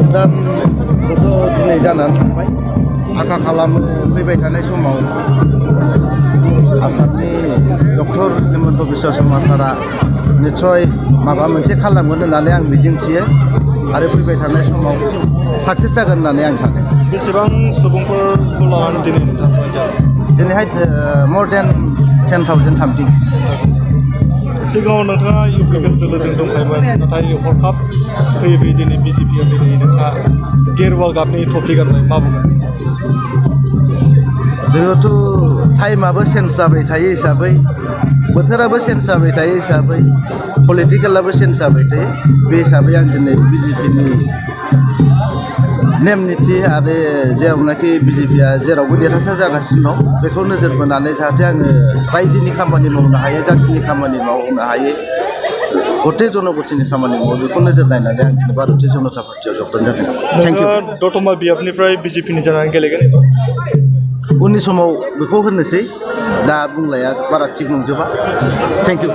जगदानखौथ' दिनै जानानै थांबाय आखा खालामो फैबाय थानाय समाव आसामनि डक्टर हिमन्त बिश्व शर्मा सारा निस्सय माबा मोनसे खालामगोन होननानै आं मिजिंथियो आरो फैबाय थानाय समाव साक्सेस जागोन होननानै आं सानो। बेसेबां सुबुंफोरखौ लानानै दिनै नोंथाङा जइन जादों? दिनैहाय मर देन 10,000 सामथिं। सिगाङाव नोंथाङा इउपिपिएल दोलोजों दंखायोमोन, नाथाय हरखाब फैयै फैयै दिनै बिजेपिआ दिनै नोंथाङा गेरुवा गाबनि टफि गानबाय, मा बुंगोन? जिहेथु टाइमाबो चेन्ज जाबाय थायो हिसाबै, बोथोराबो चेन्ज जाबाय थायो हिसाबै, पलिटिकेलाबो चेन्ज जाबाय थायो, बे हिसाबै आं दिनै बिजेपिनि नेम निथि आरो जेरावनाखि बिजेपिआ जेरावबो देरहासार जागासिनो दं बेखौ नोजोर बोनानै जाहाथे आङो रायजोनि खामानि मावनो हायो, जाथिनि खामानि मावनो हायो, गथे जनगतिनि खामानि मावो बेखौ नोजोर नायनानै आं दिनै भारतीय जनता पार्टियाव जगदान जादों। Thank you. दतमा बियाबनिफ्राय बिजेपिनि जानानै गेलेगोन? उननि समाव बेखौ होननोसै, दा बुंलाया बारा थिग नंजोबा। Thank you.